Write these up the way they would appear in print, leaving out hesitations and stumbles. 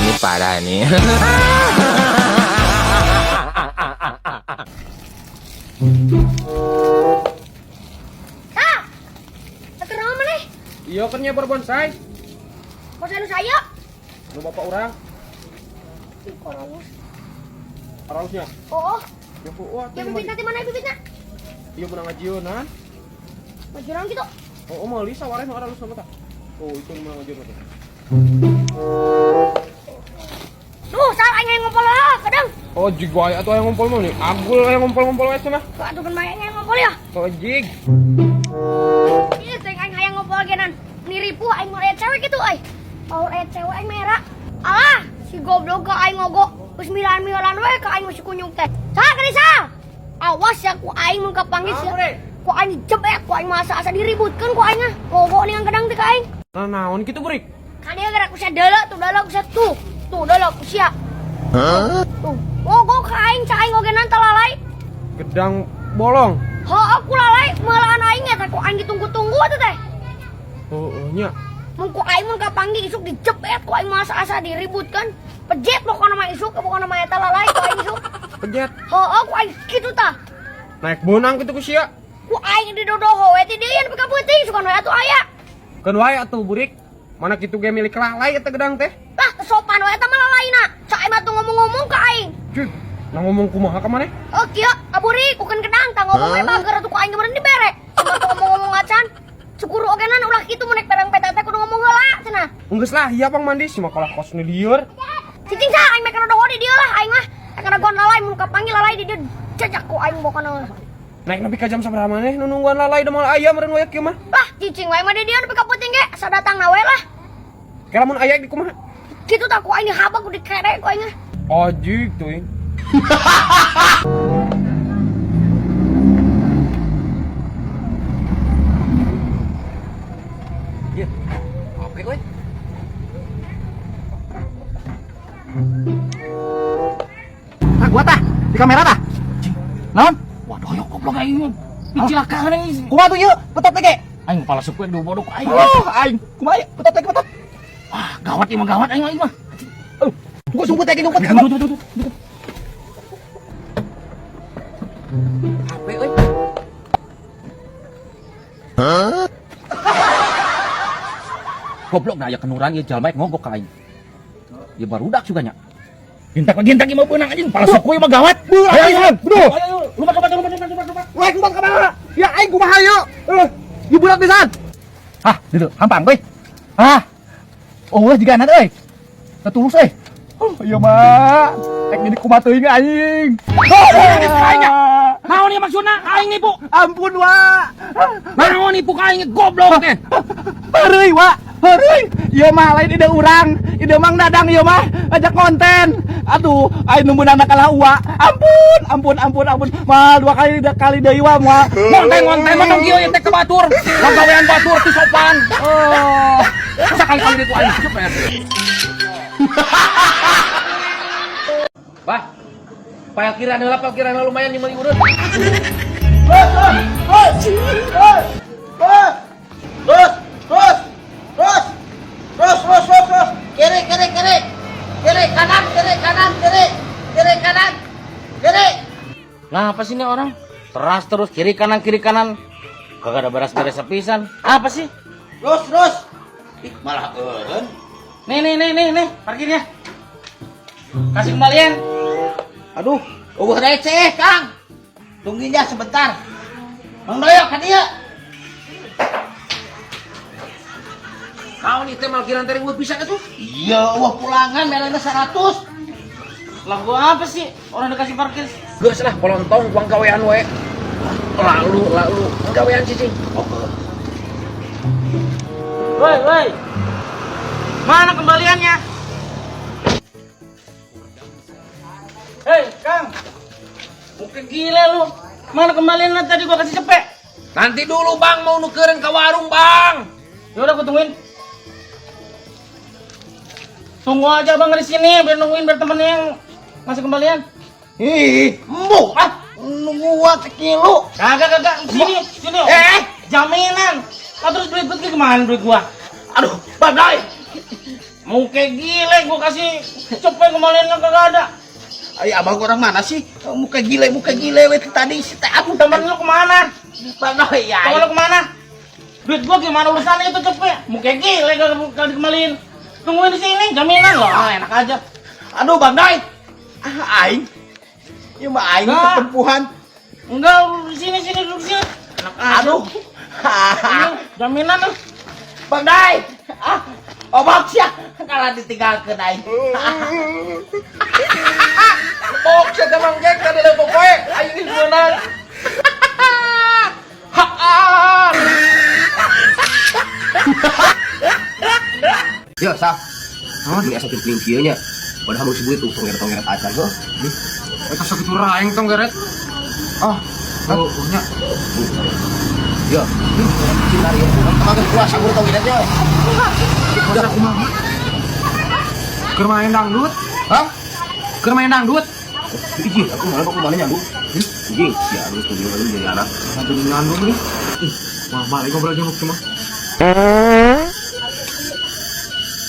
Ini parah nih. Tah. Keur naon maneh? Iya kan nyebar bonsai. Bonsai nu saya. Nu bapak urang. Ih, koralus. Arausnya. Oh, Ya wah, ya bibitna ti mana bibitna? Iya menang ngajieunan. Majuran gitu. Oh, meuli sawareh nu aralus mah tah. Oh, itu nu menang ngajieun teh. Duh, salah aing ngompol lah, kadang. Oh, jig wae atuh aya ngumpul mah nih. Agul aya ngumpul-ngumpul wae mah. Kok atuh kan aing ngompol ya? Oh, jig. Iya, teh aing hayang ngompol genan. Niripuh aing mau aya cewek gitu euy. Mau aya cewek aing merah. Alah, si goblok ka aing ngogok. Geus milan-milan we ka aing masih kunyung teh. Sah ka sah. Awas ya ku aing mun kapanggih sia. Ku aing dijebek, ku aing masa asa diributkeun ku aing ah. Ngogok ningan gedang teh ka aing. Nah, naon kitu burik? Kan dia gerak ku sia deuleu tuh deuleu ku sia tuh. Tuh deuleu ku sia. Tuh, ngogok ka aing ca aing ogenan talalai. Gedang bolong. Heuh, aku lalai meulaan aing eta ku aing ditunggu-tunggu atuh teh. Oh, oh nya. Mun ku aing mun kapanggih isuk dijebet ku aing masa asa diributkan. Pejet pokona mah isuk, pokona mah eta lalai ku aing isuk. Pejet. Heuh, ku aing kitu tah. Naik bonang kitu ku sia. Ku aing didodoho we ti dieu nepi ka peuting sugan we atuh aya. Keun wae atuh burik. Mana kitu ge milik lalai eta gedang teh. Lah, sopan we eta mah lalaina. Ca aing mah tuh ngomong-ngomong ka aing. Jig, nah ngomong kumaha ka maneh? Oh kieu, aburik bukan gedang tah ngomong we bager atuh ku aing meureun dibere. Cuma tuh ngomong-ngomong acan. Syukur ogenan ulah kitu mun naik perang peta teh kudu ngomong heula cenah. Enggeus lah, iya pang mandi si mah kalah kos nu lieur. Cicing sah aing mah kana doho di dieu lah aing mah. Kana gon lalai mun kapanggil lalai di dieu jajak ku aing pokona. Naik nepi ka jam sabaraha maneh nu nungguan lalai da moal aya meureun wae kieu mah. Lah, cicing wae mah di dieu nepi ka peuting ge asa datang na we lah. Kela mun aya di kumaha? Kitu tah ku aing dihabak ku dikere ku aing mah. Ajig teuing. Iya. Oke, weh. Tah gua tah di kamera tah. Naon? Waduh, yo goblok aing. Dicilakaan aing. Kumaha tuh ieu? Betot teh ge. Aing kepala suku yang bodoh aing. Oh, aing. Kumaha ieu? Betot teh betot. Wah, gawat ieu mah gawat aing mah. Gua sumput teh sumput. Tuh, tuh, tuh, tuh. HP, weh. Goblok nah aya kenuran ieu jalma ngogok ka aing. Ieu barudak juga nya. Gintak gintak ieu mah beunang anjing, kepala suku ieu mah gawat. Ayo, ayo, bro. Ayo, ayo, lumat lumat lumat lumat lumat lumat. Wah, kumaha ka mana? Ya aing kumaha ieu? Ieu budak pisan. Ah, ditu, hampang euy. Ah. Oh, ulah jiga anak euy. Teu tulus euy. Oh, ieu mah. Ek jadi kumaha teuing aing. Aing. Naon ieu maksudna? Aing nipu. Ampun, wa. Naon nipu ka aing goblok teh. Heureuy, wa. Heureuy. Ieu mah lain ide urang, ide Mang Dadang ieu mah ajak konten. Aduh, aing nu meunang kalah uwa. Ampun, ampun, ampun, ampun. Mah dua kali kali deui wa moal. Konten-konten mah tong kieu ieu teh ke batur. Lagawean batur teu sopan. Oh. Sakali-kali ku aing cepet. Bah. Parkiran heula, parkiran heula lumayan meuli urut. Terus, terus, terus, terus, terus, terus, terus, kiri, kiri, kiri, kiri, kanan, kiri, kanan, kiri, kiri, kanan, kiri. Nah, apa sih ini orang? Teras terus kiri kanan kiri kanan. Kagak ada beres-beres sepisan. Apa sih? Terus, terus. Ih, malah eureun. Nih nih nih nih nih, parkirnya. Kasih kembalian. Aduh, eueuh receh, Kang. Tungguin ya sebentar. Mang Doyok ka dieu. Naon ieu teh malkiran teh riweuh pisan atuh. Iya, eueuh pulangan melena 100. Lah gua apa sih? Orang dikasih parkir. Geus lah polontong kuang gawean we. Lalu lalu gawean cicing. Oke. Woi, woi. Mana kembaliannya? Hei, Kang. Mungkin gila lu. Mana kembaliannya tadi gua kasih cepet? Nanti dulu Bang mau nukerin ke warung Bang. Ya udah gua tungguin. Tunggu aja Bang di sini biar nungguin biar temennya yang ngasih kembalian. Ih, embuh ah. Nunggu sekilo. Kagak kagak sini sini. Eh. Jaminan. Lah terus duit gua kemana duit gua? Aduh, badai. Mau kayak gile gua kasih cepet kembaliannya kagak ada. Ay, abang orang mana sih? Muka gile we tadi si teh aku. Temen lu kemana? Bang Doi ya. Temen lu kemana? Duit gua gimana urusannya itu cepet? Muka gile kagak dikembaliin. Tungguin di sini, jaminan loh. Ah, enak aja. Aduh, Bang Doi. Ah, aing. Ieu mah aing ketempuhan. Enggak, di sini sini duduk sini. Enak aja. Aduh. Ini jaminan lu. Bang Dai. Ah, obak sia kalau ditinggalkeun aing. Bok sia teh Mang Jack tadi leupeuk we. Aing geus meunang. Haan. Ya, sah. Ini asa kieu kieu nya. Padahal mau sebut tuh tongger-tongger acan heuh. Eta sakitu raeng tong geret. Ah, oh, nya. Ya. Cinta ieu. Emang geus puasa guru tong nya. Udah kumaha? Keur main dangdut? Hah? Keur main dangdut? Ih, aku malah kok mana nyambung? Anjing, ya harus tuh lu jadi anak. Satu ngandung nih. Ih, wah balik ngobrol jeung cuma.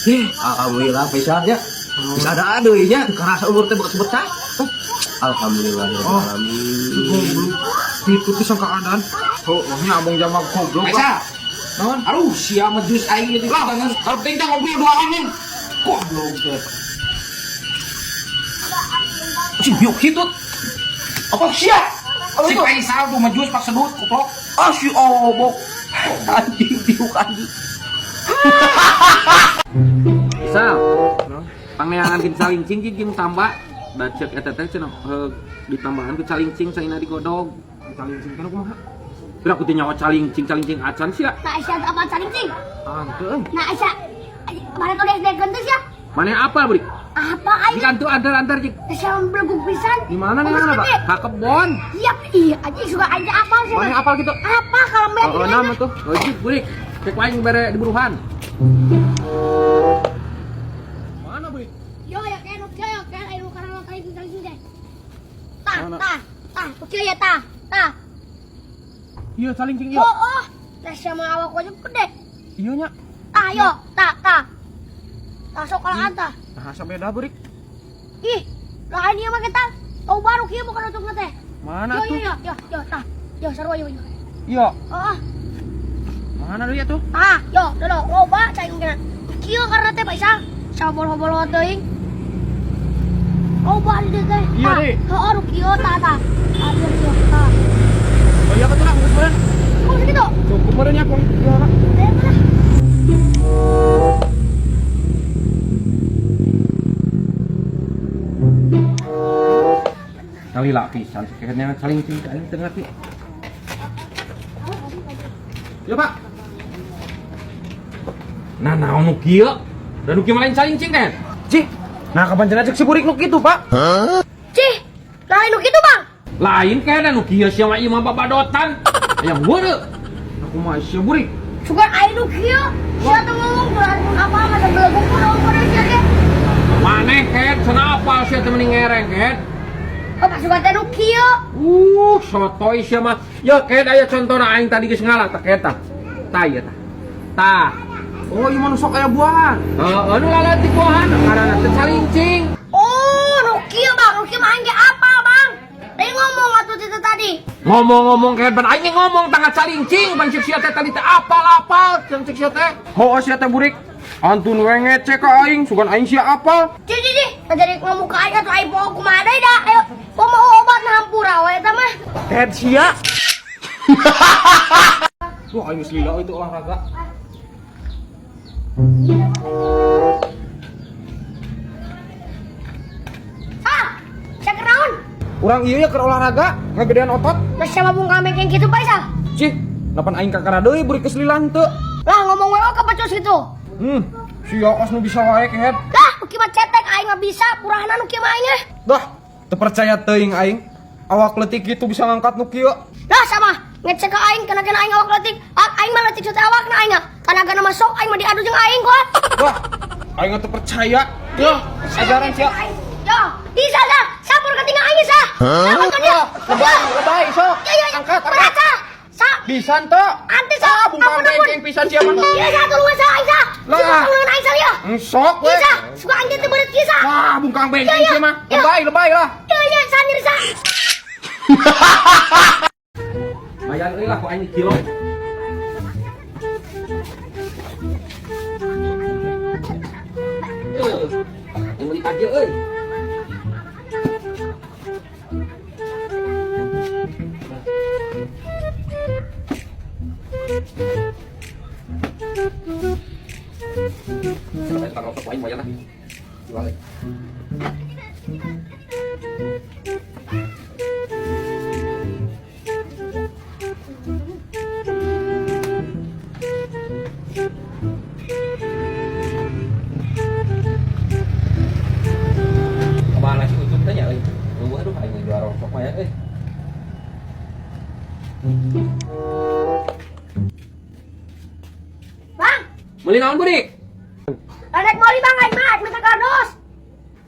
Eh, alhamdulillah Faisal ya. Bisa ada deui nya, karasa umur teh betah. Alhamdulillah Oh. alamin. Goblok. Itu tuh sangka keadaan. Oh, nya abang jamak goblok. Faisal. Naon? Aduh, sia mah jus aing jadi tangan. Kalau penting teh ngobrol duaan nih. Goblok teh. Si biuk hitut. Apa sia? Si Faisal tuh mah jus pak sedut goblok. Ah si obok. Anjing biuk anjing. Faisal. Pangeangan kin calincing jeung tambah da ceuk eta teh cenah ditambahan ku calincing saina digodog. Calincing kan kumaha? Kira aku teh nyawa calincing calincing acan sia. Nah, Aisyah apa calincing? Ah, teu euy. Nah, Aisyah mana tuh SD gentus ya? Maneh apa, Bri? Apa aing? Jika tuh antar-antar jik Aisyah beleguk pisan. Di mana nih mana, Pak? ka kebon. Iya, iya, anjing suka aing teh apal sih. Maneh apal gitu? Apa kalau mbak Oh, nama tuh. Oh, jik, Bri. Cek aing bere di buruhan. Mana, Bri? Yo ya kayak nu kieu ya kayak aing nu karena calincing calincing teh. Tah, tah, tah, kieu ya tah, tah. Iya, calincing ieu. Oh, oh. Nah, sama awak aja gede. Iya nya. Tah, yo, tah, tah. Tah sok kalah tah. Nah, asa beda, Bri. Ih, lain ieu mah kita. Oh, baru kieu bukan untuk teh. Mana Yo, tuh? yo, yo, yo, yo, tah. Yo, sarua yo, yo. Iya. Oh, ah. Mana deui atuh? Tah, yo, dodo, loba cai mungkin. Kieu karena teh Pak Isang, sabol-bol teuing. Loba di teh. Iya, Tah. Di. Heeh, nu kieu tah tah. Tah, kieu kieu, tah. Oh iya ketulah geus meureun. Kok segitu? Cukup meureun nya kong. Iya, Pak. Ayo, lah. Kali lah pisan kayaknya calincing teh aing teu ngerti. Iya, Pak. Nah, naon nu kieu? Da nu kieu mah lain calincing kan? Cih. Nah, kapan cenah cek si burik nu kitu, Pak? Cih, lain nu kitu, Bang. Lain kayaknya nu kieu sia mah ieu mah babadotan. Aya heureut. Aku mah sia burik. Sugan aing nu kieu. Sia teh ngomong kurang apa ada beleguk pun pada sia ge. Maneh ket cenah apal sia teh mending ngereng ket. Oh, pas sugan teh nu kieu. Sotoy sia mah. Ya ket aya contona aing tadi geus ngalah tah ket tah. Tah ieu tah. Tah. Oh, ieu mah nu sok aya buahan. Heeh, nu laleutik buahan ngaranna teh calincing. Oh, nu kieu, Bang. Nu kieu mah aing ge apal, Bang. Tadi ngomong atuh itu tadi. Ngomong-ngomong ket ban aing ngomong tangga calincing ban cek sia teh tadi teh apal-apal cek sia teh. Heuh sia teh burik. Antun we ngecek ka aing, sugan aing sia apal. Cih, cih, cih. Nah, jadi ngomong ke aing atuh aing poho kumaha deui dah. Ayo, poho mau obat hampura we eta mah. Ted sia. Wah, aing geus lila itu olahraga. Ah, sia kenaon? Urang ieu ya keur olahraga, ngagedean otot. Lah siapa bung kambing yang kitu Pak Isal? Cih, napan aing kakara deui burik geus lila henteu. Lah ngomong we kepecus gitu. Sia kos nu bisa wae kehet. Lah, nu kieu mah cetek aing mah bisa, purahna nu kieu mah aing eh. Dah, teu percaya teuing aing. Awak leutik gitu bisa ngangkat nu kieu. Lah sama ngecek ke aing kena-kena aing awak leutik. Aing mah leutik teh awakna aing ah. Tanagana mah sok aing mah diadu jeung aing kuat. Wah, aing teu percaya. Yo, ajaran sia. Yo, bisa sah. Sampur ketinggal aing sah. Sama kan ya. Lebay, lebay, sok. Yo yo yo. Angkat, angkat. Berat sah. Sah. Bisa henteu? Anti sah. Ah, bungkam Ampun, ampun. geng pisan sia mah. Iya sah tulungan sah aing sah. Lah. Tulungan aing sah ya. Sok we. Bisa, suka aing teh beureut kisah. Wah, bungkang bengkeng Iya, iya. sih mah. Iya. Lebay, lebay lah. Iya, iya, sanir sa. Mayan euy lah ku aing kilo. Yang beli takjil euy. Sampai taruh ke aing mayan lah. Jual euy. Kemana sih Ucup teh nya euy? Eueuh aduh aing jual rongsok mah ya euy. Bang, Meuli naon burik? rek meuli bang aing mah, minta kardus.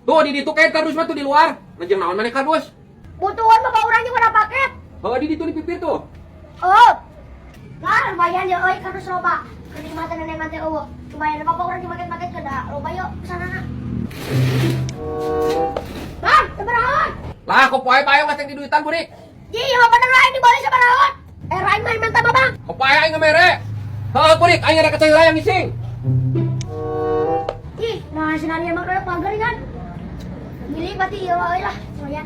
Tuh di ditu kayak kardus mah tuh di luar. Lejeng naon maneh kardus? Butuhan bapak urang juga ada paket. Heuh di ditu di pipir tuh. Oh. Kan lumayan ya euy kardus loba. Kenikmatan nenek mah teh eueuh. Lumayan bapak urang di paket-paket ke da loba yuk kesana na. Bang, sabarahan. Lah kok poe bae geus di duitan burik. Ji, ya bener aing dibeli sabarahan. Eh, aing mah minta mah bang. Kok poe aing ngemere. Heuh burik aing ada kecil yang ngising. Ih, nah sinarnya mah kayak pagar kan. Milih berarti iya wae lah, lumayan.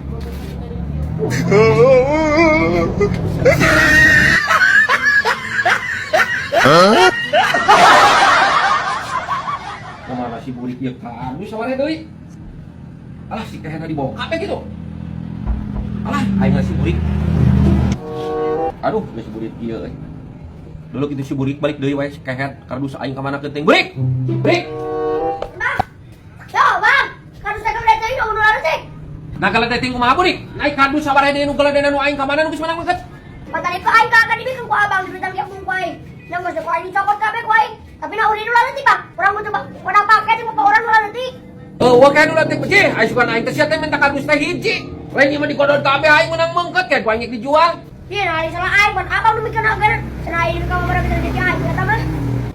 Kemana si burik ieu kardus sawareh deui? Alah si kehena dibawa kabeh gitu. Alah aing si burik. Aduh, geus burik ieu euy. Dulu kitu si burik balik deui wae si kehet kardus aing ka mana keuting. Burik. Burik. Bang. Yo, bang. Kardus teh udah teuing nu leutik. Nah kalau teh kumaha burik? Naik kardus sawareh deui nu geledena nu aing ka mana nu geus menang mangket. Patali ka aing ka dibikeun ku abang diberikan ge ku aing. Nah, geus ku aing dicokot kabeh ku aing. Tapi nah uri nu leutik, Bang. Urang butuh bang. Udah paket jeung bapak urang nu leutik. Eueuh kayak nu leutik beuh. Aing sugan aing teh sia teh minta kardus teh hiji. Lain ieu mah digodod kabeh aing menang mengket kayak ku aing dijual. Iya, nah salah aing ban abang nu mikeun agar cenah aing ka mana bisa rezeki aing eta mah.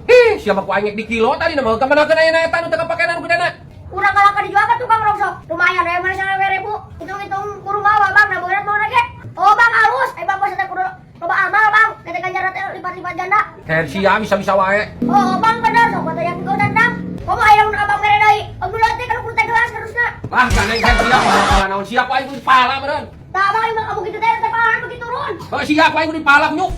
Ih, siapa ku aing di kilo tadi nama ka mana aya eta nu teu kapakenan nu gedena. Urang kalahkan dijual ka tukang rongsok. Lumayan aya mana 100.000. Hitung-hitung kudu mawa bang, nah berat mau ge. Oh bang halus, eh bang teh kudu loba amal bang. Kita ganjaran teh lipat-lipat ganda. Kayak sia bisa-bisa wae. Oh bang bener sok kata yang kau dandang. Komo aya mun abang mere deui. Abang leutik kan kudu teh gelas terusna. Lah kana kayak sia pala naon sia ku aing kudu dipala meureun. Tah abang emang kamu gitu teh teh pahala begitu turun. Heuh sia ku aing kudu dipala nyuk.